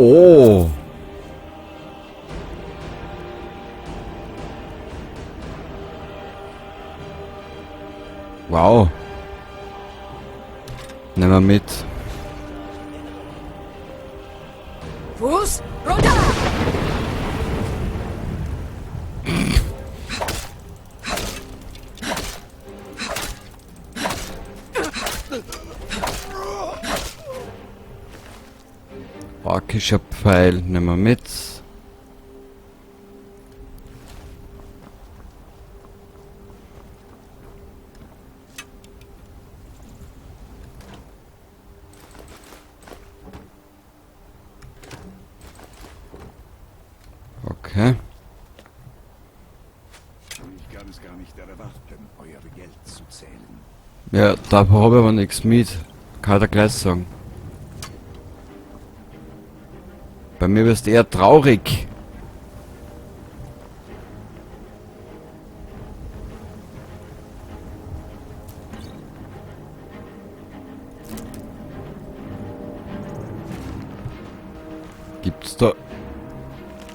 Oh! Wow. Nehmen wir mit. Fuß runter! Orkischer Pfeil nehmen wir mit. Okay. Ich kann es gar nicht erwarten, euer Geld zu zählen. Ja, da habe ich aber nichts mit. Kann ich dir gleich sagen. Bei mir wirst du eher traurig. Gibt's da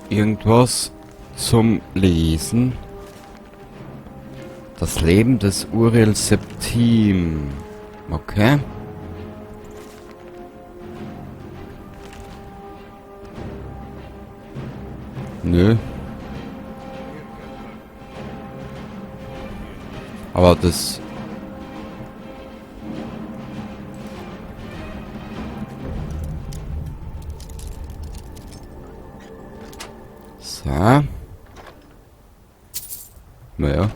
irgendwas zum Lesen? Das Leben des Uriel Septim. Okay. Nö. Aber das... So. Naja.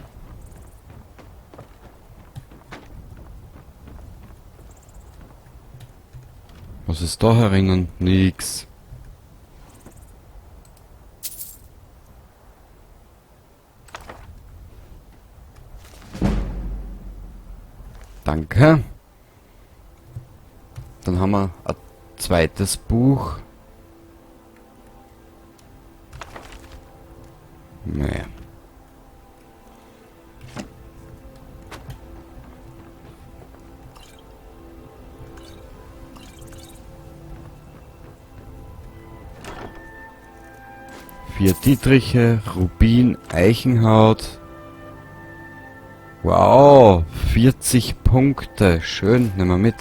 Was ist da herinnen? Nix. Danke. Dann haben wir ein zweites Buch. Naja. 4 Dietriche, Rubin, Eichenhaut. Wow, 40 Punkte. Schön, nehmen wir mit.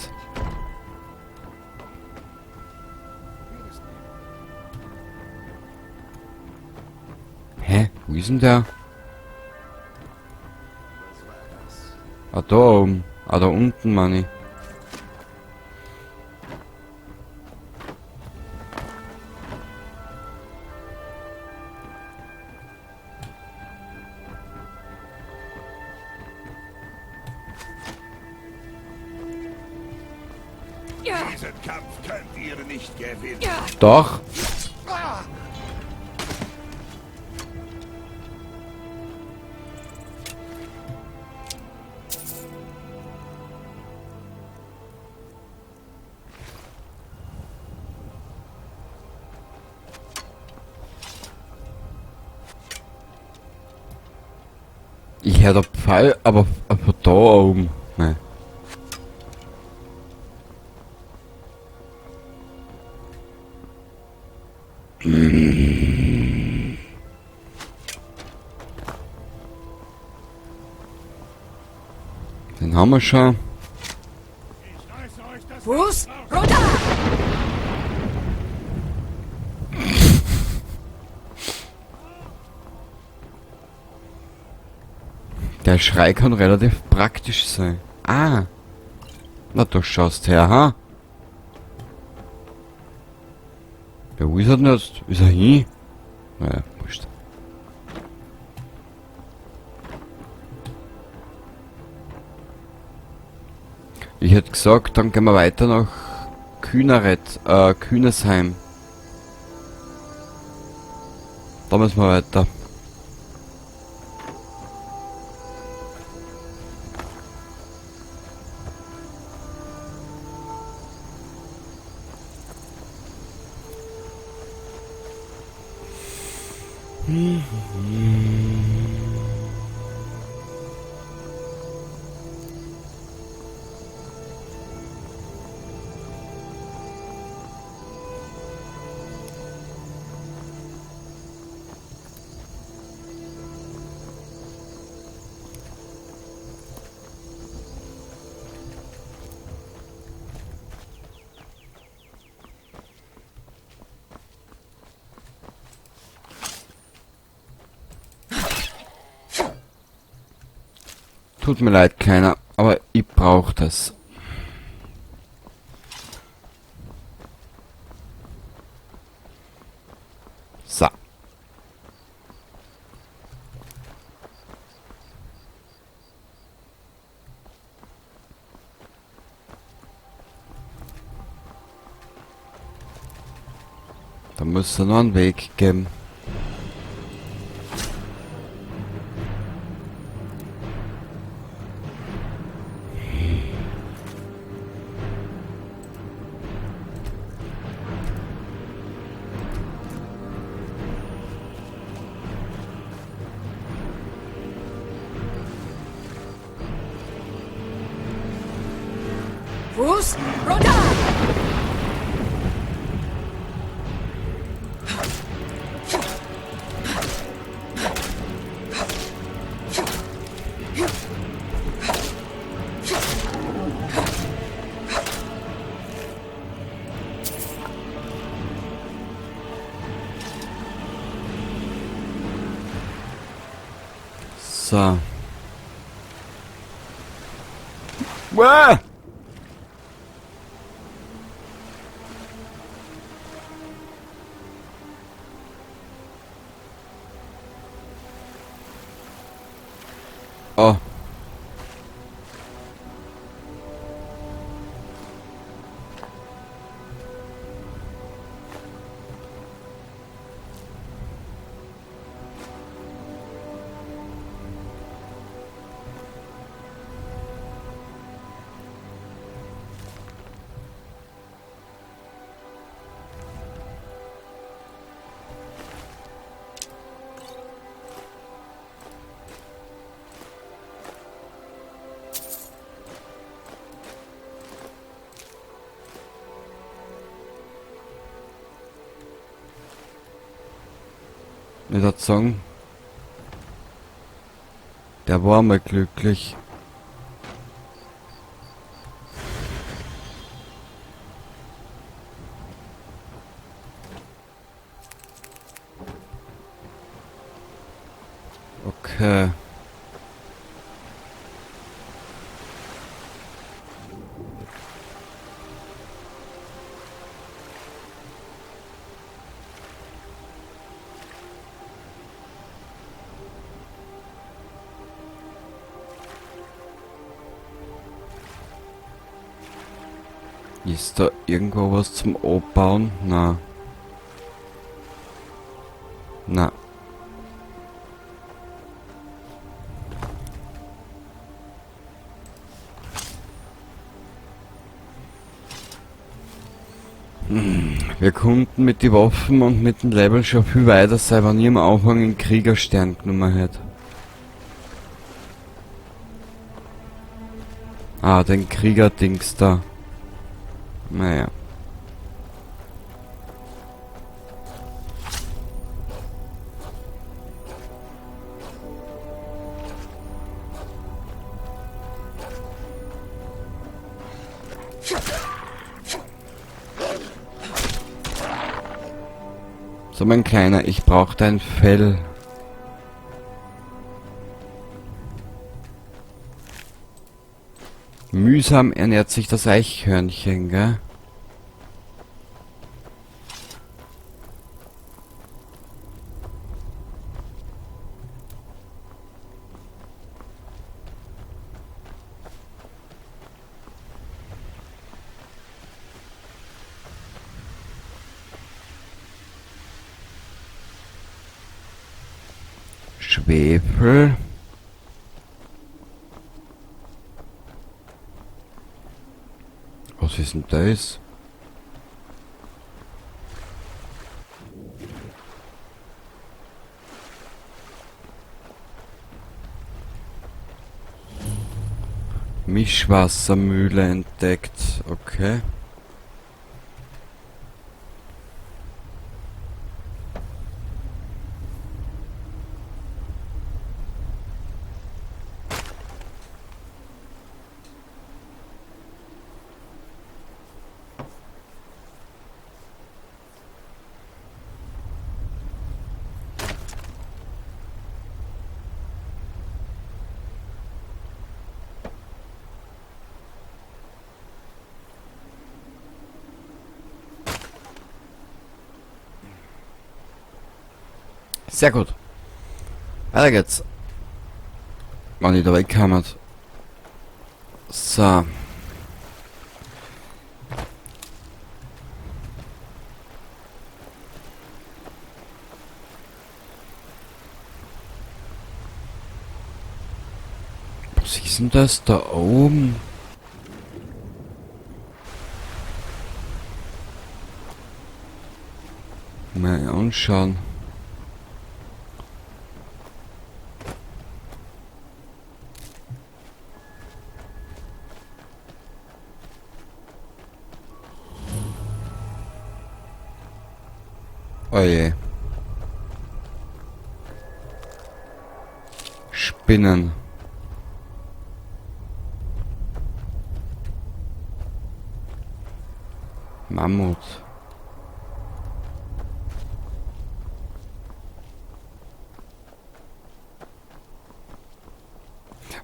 Hä? Wo ist denn der? Ah, da oben. Ah, da unten, meine ich. Diesen Kampf könnt ihr nicht gewinnen. Doch. Ich hör da Pfeil, aber von da oben. Nein. Den haben wir schon. Fuß runter! Der Schrei kann relativ praktisch sein. Ah. Na, du schaust her, ha? Ja, wo ist er denn jetzt? Ist er hin? Naja, wurscht. Ich hätte gesagt, dann gehen wir weiter nach Kühnesheim. Da müssen wir weiter. Tut mir leid, Kleiner, aber ich brauch das. So. Da muss es noch einen Weg geben. Fuß runter! So. Uah! Oh. Ich würde sagen, der war mal glücklich. Okay. Ist da irgendwo was zum Abbauen? Na. Na. Wir konnten mit den Waffen und mit dem Level schon viel weiter sein, wenn ich am Anfang einen Kriegerstern genommen hätte. Ah, den Krieger-Dings da. Naja. So, mein Kleiner, ich brauch dein Fell. Mühsam ernährt sich das Eichhörnchen, gell? Schwefel. Was ist denn das? Mischwassermühle entdeckt. Okay. Sehr gut. Weiter geht's. Wenn ich da wegkomme. So. Was ist denn das da oben? Mal anschauen. Oh je. Spinnen. Mammut.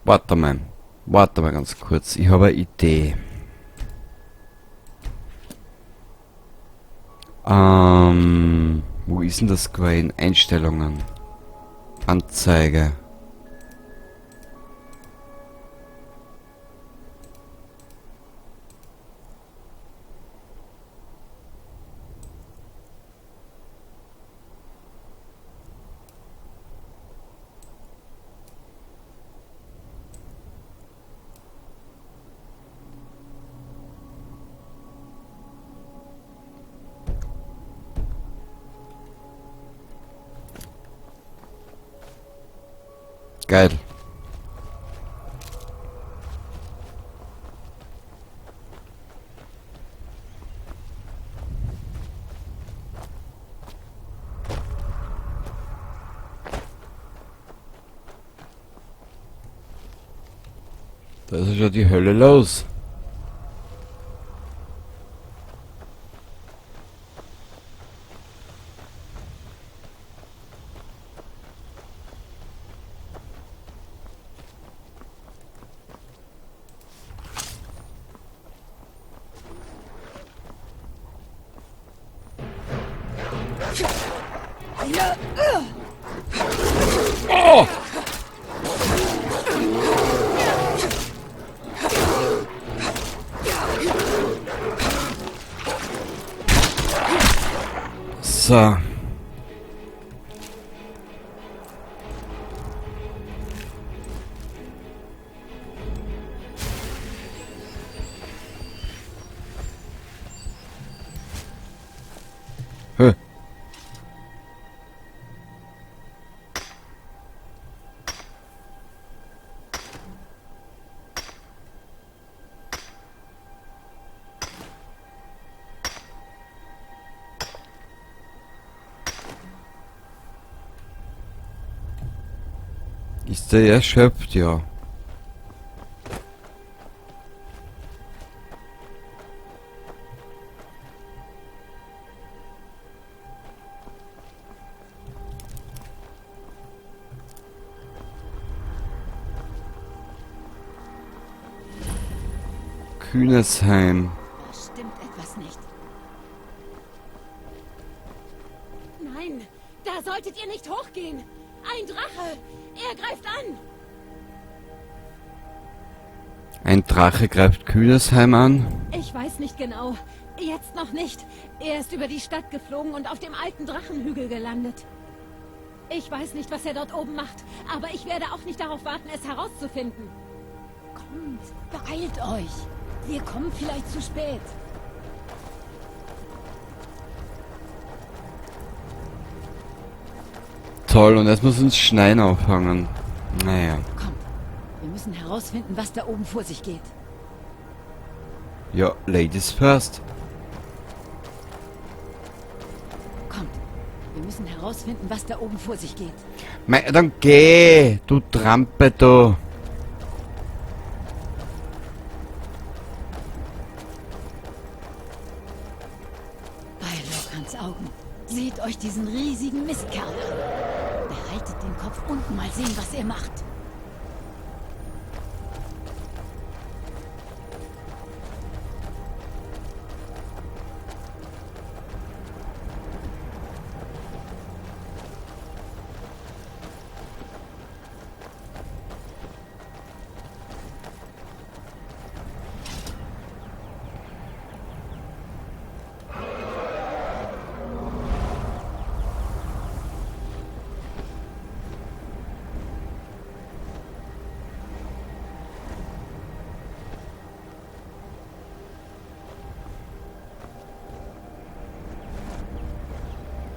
Warte mal. Warte mal ganz kurz. Ich habe eine Idee. Wo ist denn das gewesen? Einstellungen. Anzeige. Geil. Da ist ja schon die Hölle los. Oh! So. Hä? Ist der erschöpft, ja. Kühnesheim. Da stimmt etwas nicht. Nein, da solltet ihr nicht hochgehen. Ein Drache! Er greift an! Ein Drache greift Kühnesheim an? Ich weiß nicht genau. Jetzt noch nicht. Er ist über die Stadt geflogen und auf dem alten Drachenhügel gelandet. Ich weiß nicht, was er dort oben macht, aber ich werde auch nicht darauf warten, es herauszufinden. Kommt, beeilt euch! Wir kommen vielleicht zu spät. Toll, und jetzt muss uns Schneien auffangen. Naja. Kommt, wir müssen herausfinden, was da oben vor sich geht. Ja, Ladies first. Kommt, wir müssen herausfinden, was da oben vor sich geht. Mei, dann geh, du Trampe, du. Bei Lorkans Augen. Seht euch diesen riesigen Mistkerl an. Behaltet den Kopf unten, mal sehen, was er macht.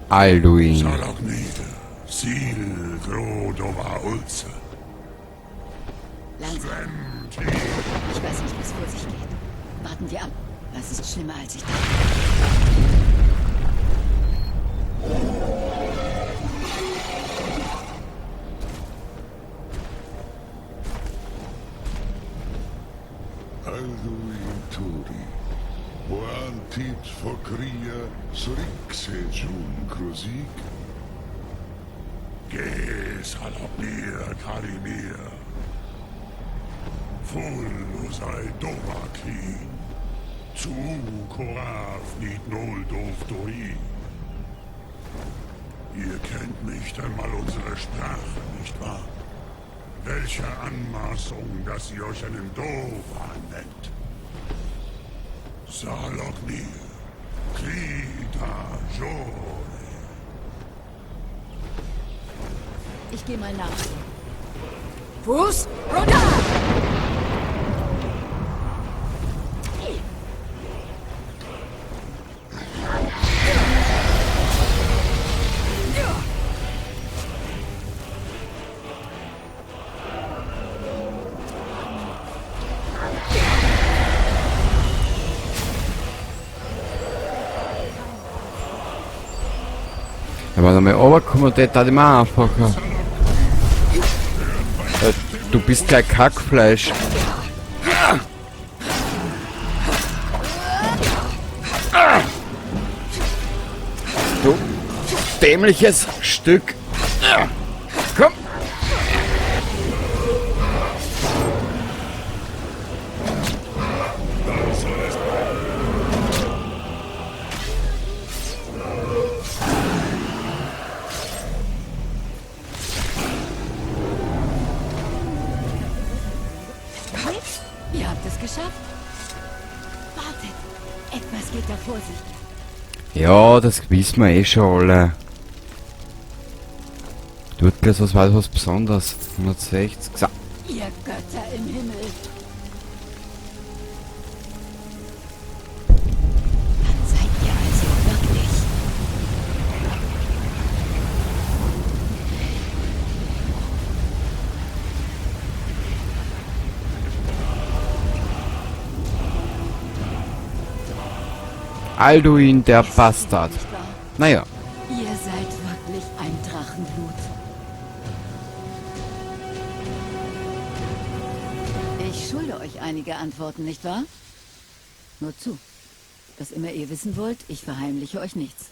Alduin. Saloknir, Sil Grodova Ulze. Langsam. Ich weiß nicht, was vor sich geht. Warten wir ab. Was ist schlimmer, als ich dachte? Alduin Turi. Boantit Fokria Srixejun Krusik. Ge Saloknir Karimir. Fullusai Dovaklin. Zu Koraf nit Noldov Dori. Ihr kennt nicht einmal unsere Sprache, nicht wahr? Welche Anmaßung, dass ihr euch einen Dova nennt. Saloknir, Krita Jore. Ich gehe mal nach. Fuß runter! Ja, wenn er mal runterkommen, der tat immer einfacher. Du bist gleich Kackfleisch. Du dämliches Stück. Komm. Ihr habt es geschafft. Wartet. Etwas geht da vor sich. Ja, das wissen wir eh schon alle. Tut gleich was war was Besonderes. 160. So. Ihr Götter im Himmel. Dann seid ihr also wirklich. Alduin, der Bastard. Naja. Ihr seid wirklich ein Drachenblut. Ich schulde euch einige Antworten, nicht wahr? Nur zu. Was immer ihr wissen wollt, ich verheimliche euch nichts.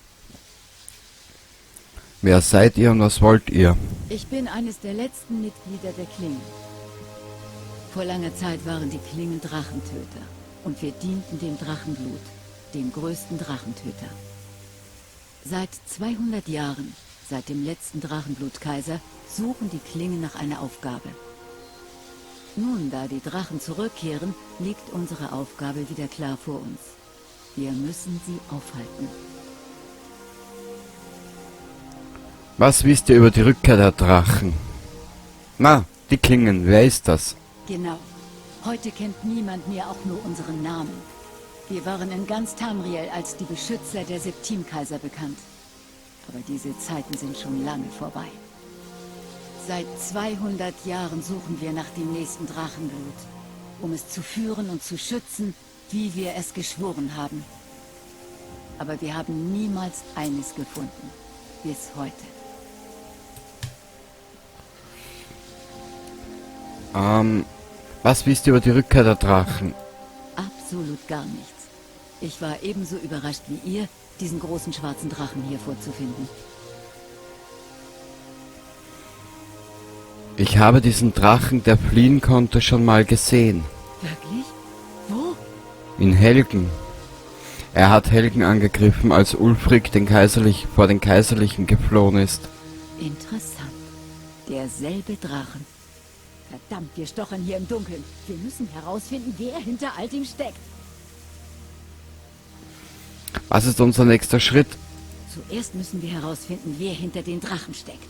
Wer seid ihr und was wollt ihr? Ich bin eines der letzten Mitglieder der Klingen. Vor langer Zeit waren die Klingen Drachentöter. Und wir dienten dem Drachenblut, dem größten Drachentöter. Seit 200 Jahren, seit dem letzten Drachenblutkaiser, suchen die Klingen nach einer Aufgabe. Nun, da die Drachen zurückkehren, liegt unsere Aufgabe wieder klar vor uns. Wir müssen sie aufhalten. Was wisst ihr über die Rückkehr der Drachen? Na, die Klingen, wer ist das? Genau. Heute kennt niemand mehr auch nur unseren Namen. Wir waren in ganz Tamriel als die Beschützer der Septimkaiser bekannt. Aber diese Zeiten sind schon lange vorbei. Seit 200 Jahren suchen wir nach dem nächsten Drachenblut, um es zu führen und zu schützen, wie wir es geschworen haben. Aber wir haben niemals eines gefunden. Bis heute. Was wisst ihr über die Rückkehr der Drachen? Absolut gar nichts. Ich war ebenso überrascht wie ihr, diesen großen schwarzen Drachen hier vorzufinden. Ich habe diesen Drachen, der fliehen konnte, schon mal gesehen. Wirklich? Wo? In Helgen. Er hat Helgen angegriffen, als Ulfric vor den Kaiserlichen geflohen ist. Interessant. Derselbe Drachen. Verdammt, wir stochern hier im Dunkeln. Wir müssen herausfinden, wer hinter all dem steckt. Was ist unser nächster Schritt? Zuerst müssen wir herausfinden, wer hinter den Drachen steckt.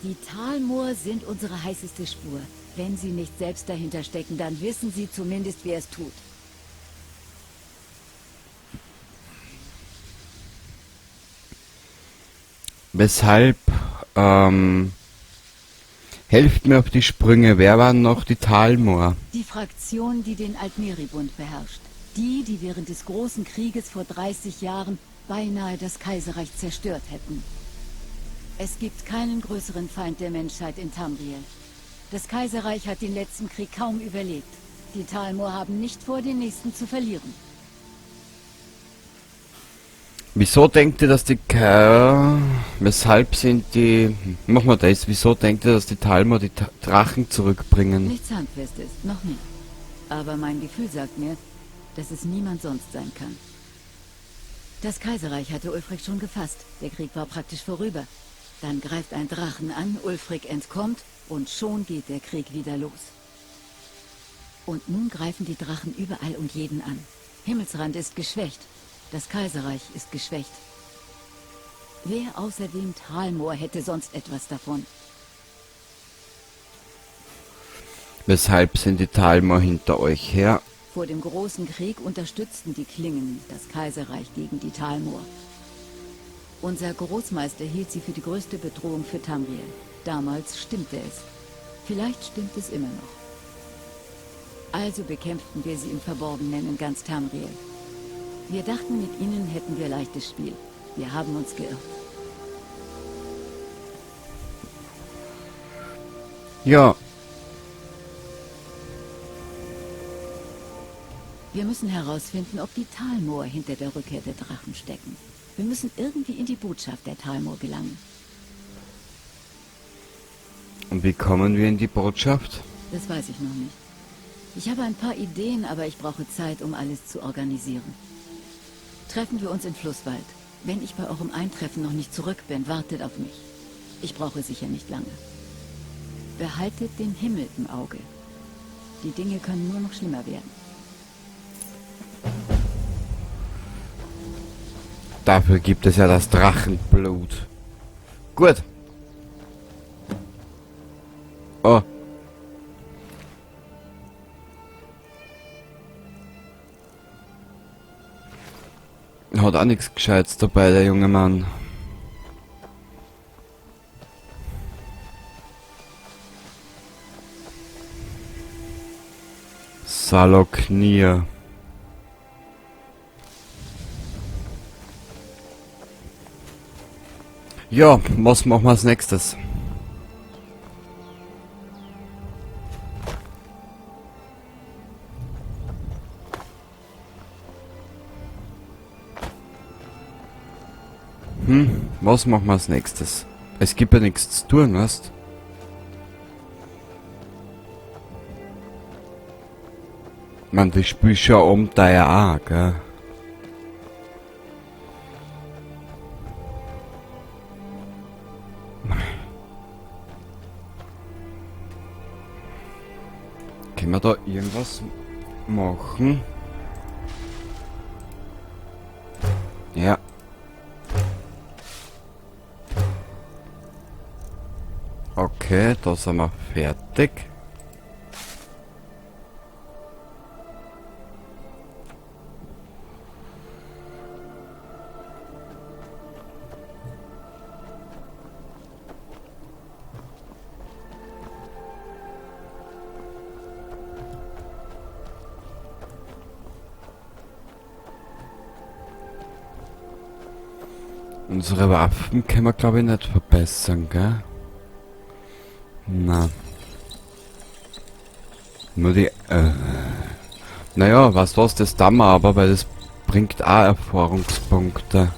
Die Thalmor sind unsere heißeste Spur. Wenn sie nicht selbst dahinter stecken, dann wissen sie zumindest, wer es tut. Weshalb, helft mir auf die Sprünge. Wer waren noch die Thalmor? Die Fraktion, die den Altmeri-Bund beherrscht. Die, die während des Großen Krieges vor 30 Jahren beinahe das Kaiserreich zerstört hätten. Es gibt keinen größeren Feind der Menschheit in Tamriel. Das Kaiserreich hat den letzten Krieg kaum überlebt. Die Thalmor haben nicht vor, den nächsten zu verlieren. Wieso denkt ihr, dass die weshalb sind die... Machen wir das. Wieso denkt ihr, dass die Thalmor die Drachen zurückbringen? Nichts Handfestes, noch nicht. Aber mein Gefühl sagt mir, dass es niemand sonst sein kann. Das Kaiserreich hatte Ulfric schon gefasst. Der Krieg war praktisch vorüber. Dann greift ein Drachen an, Ulfric entkommt und schon geht der Krieg wieder los. Und nun greifen die Drachen überall und jeden an. Himmelsrand ist geschwächt. Das Kaiserreich ist geschwächt. Wer außer dem Thalmor hätte sonst etwas davon? Weshalb sind die Thalmor hinter euch her? Vor dem großen Krieg unterstützten die Klingen das Kaiserreich gegen die Thalmor. Unser Großmeister hielt sie für die größte Bedrohung für Tamriel. Damals stimmte es. Vielleicht stimmt es immer noch. Also bekämpften wir sie im Verborgenen in ganz Tamriel. Wir dachten, mit ihnen hätten wir leichtes Spiel. Wir haben uns geirrt. Ja. Wir müssen herausfinden, ob die Thalmor hinter der Rückkehr der Drachen stecken. Wir müssen irgendwie in die Botschaft der Thalmor gelangen. Und wie kommen wir in die Botschaft? Das weiß ich noch nicht. Ich habe ein paar Ideen, aber ich brauche Zeit, um alles zu organisieren. Treffen wir uns in Flusswald. Wenn ich bei eurem Eintreffen noch nicht zurück bin, wartet auf mich. Ich brauche sicher nicht lange. Behaltet den Himmel im Auge. Die Dinge können nur noch schlimmer werden. Dafür gibt es ja das Drachenblut. Gut. Oh. Hat auch nichts Gescheites dabei, der junge Mann. Sahloknir. Ja, was machen wir als nächstes? Was machen wir als nächstes? Es gibt ja nichts zu tun, weißt? Ich mein, das Spiel ist schon Abenteuer auch, gell? Können wir da irgendwas machen? Ja. Okay, da sind wir fertig. Unsere Waffen können wir, glaub ich, nicht verbessern, gell? Na. Nur die... Naja, weißt du was, das tun wir aber, weil das bringt auch Erfahrungspunkte.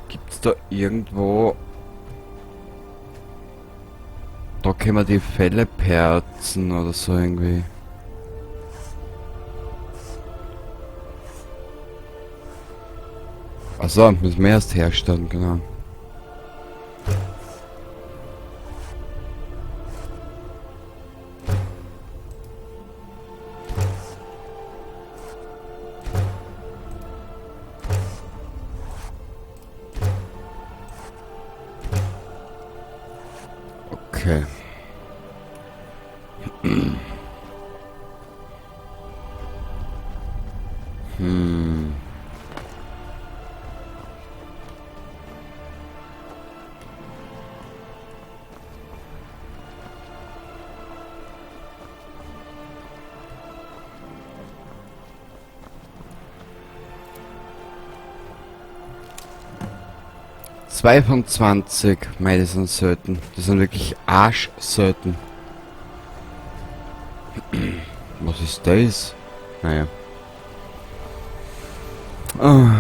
Gibt's da irgendwo... Da können wir die Felle perzen oder so irgendwie. Achso, müssen wir erst herstellen, genau. Okay. Hm. Zwei von 20. Mei, die sind selten. Die sind wirklich arschselten. Was ist das? Naja. Ah.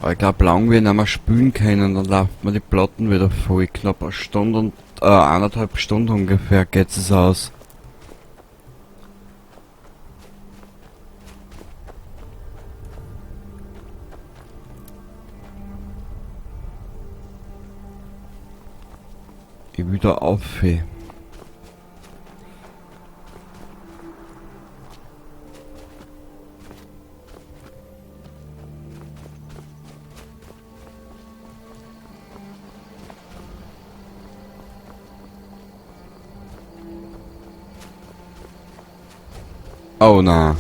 Aber ich glaube, lang wir nicht mehr spülen können, dann laufen wir die Platten wieder voll. Knapp eine Stunde und 1,5 Stunden ungefähr geht es aus. Ich will da auf. Oh na.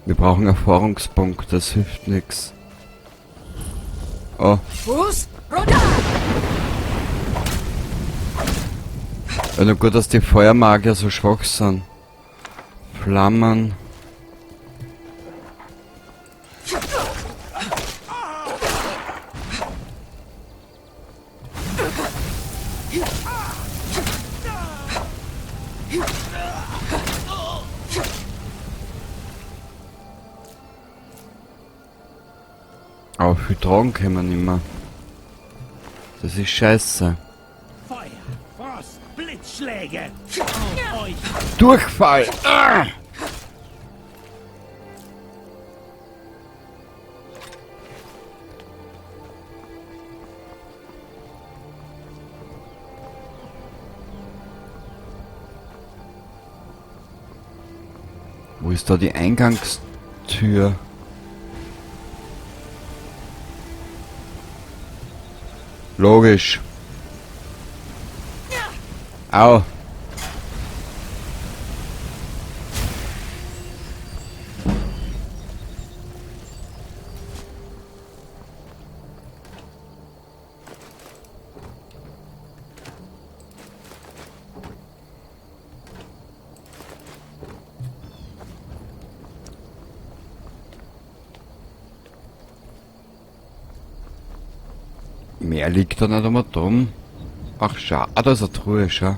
Wir brauchen Erfahrungspunkte, das hilft nix. Oh. Fuß runter! Ja, nur gut, dass die Feuermagier so schwach sind. Flammen. Aber viel tragen können wir nicht mehr. Das ist scheiße. Feuer, Frost, Blitzschläge. Auf euch. Durchfall! Ah! Wo ist da die Eingangstür? Logisch. Au. Mehr liegt da nicht einmal dumm. Ach schau, ah, da ist eine Truhe, schau.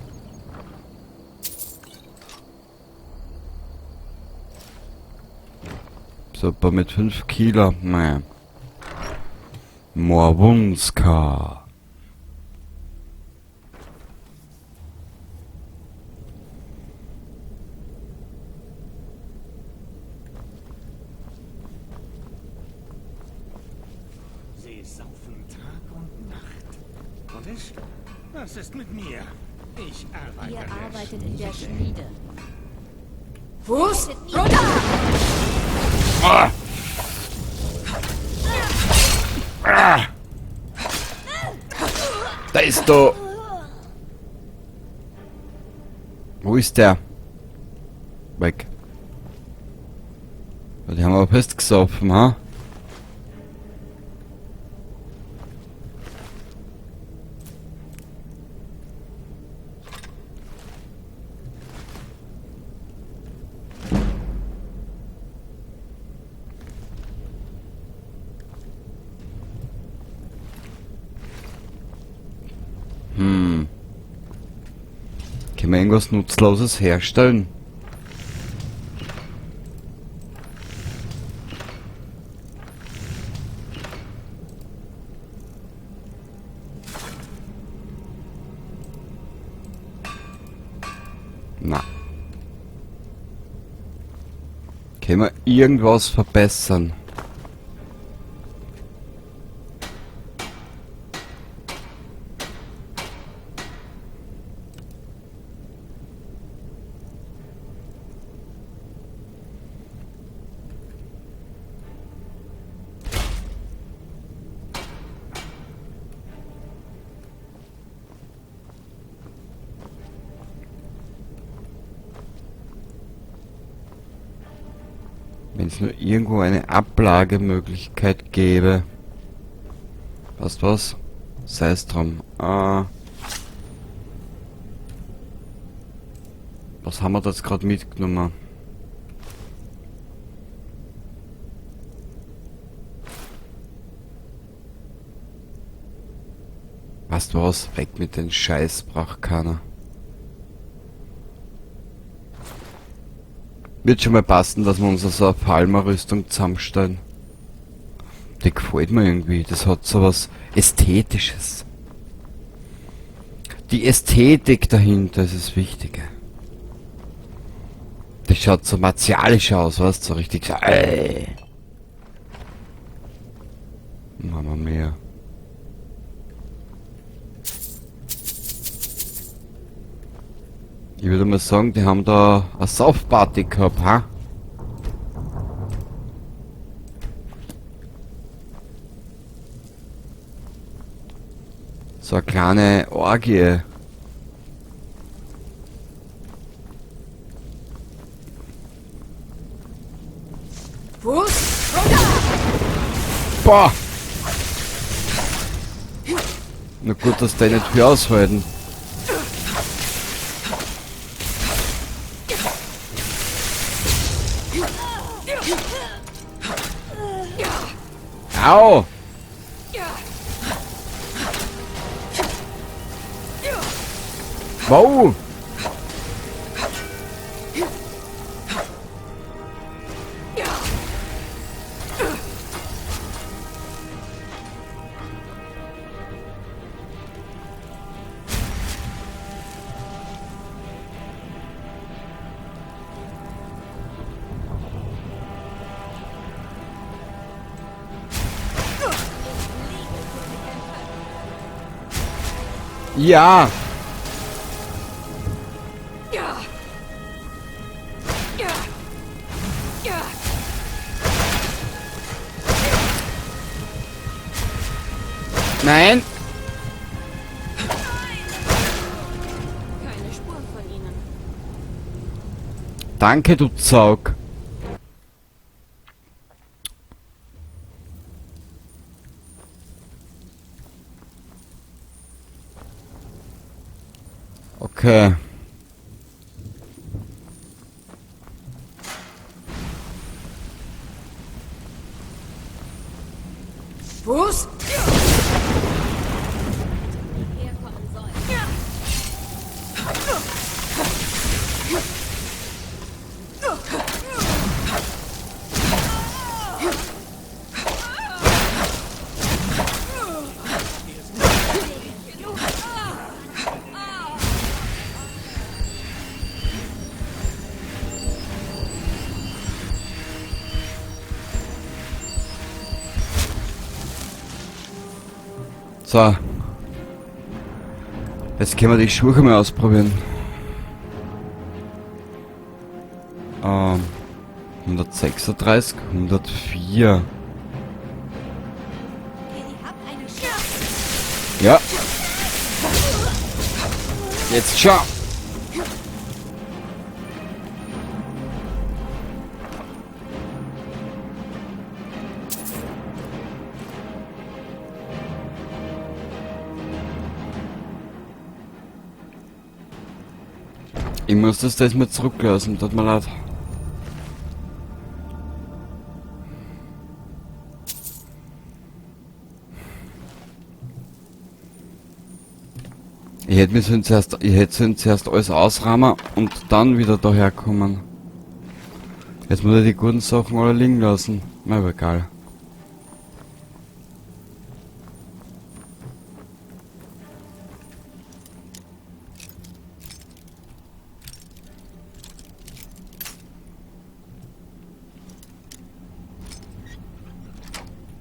Super, mit 5 Kilo. Naja. Morvunskar. Sie saufen Tag und Nacht. Und ich? Was ist mit mir? Ich arbeite Ihr in der arbeitet in der Schmiede. Fuß runter! Ah! Ah! Da ist doch. Wo ist der? Weg. Die haben aber festgesoffen, ha? Können wir irgendwas Nutzloses herstellen? Na. Können wir irgendwas verbessern? Wenn es nur irgendwo eine Ablagemöglichkeit gäbe. Weißt was? Sei es drum. Was haben wir da jetzt gerade mitgenommen? Weißt du was? Weg mit den Scheiß, braucht keiner. Wird schon mal passen, dass wir uns so eine Falmer-Rüstung zusammenstellen. Die gefällt mir irgendwie. Das hat so was Ästhetisches. Die Ästhetik dahinter ist das Wichtige. Das schaut so martialisch aus, weißt du? So richtig so, ey. Mama mia. Ich würde mal sagen, die haben da eine Saufparty gehabt, ha? So eine kleine Orgie. Boah! Na gut, dass die nicht viel aushalten. Au! Wow! Ja! Nein! Keine Spur von ihnen. Danke, du Zaug. Okay. Fuß? Herkommen soll. So. Jetzt können wir die Schuhe mal ausprobieren. 136, 104. Ja. Jetzt schau. Ich muss das mal zurücklassen, tut mir leid. Ich hätte zuerst alles ausräumen und dann wieder daher kommen. Jetzt muss ich die guten Sachen alle liegen lassen. Na, aber egal.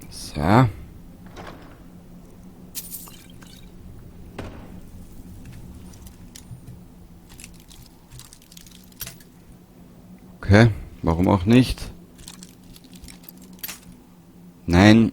So. Okay, warum auch nicht? Nein.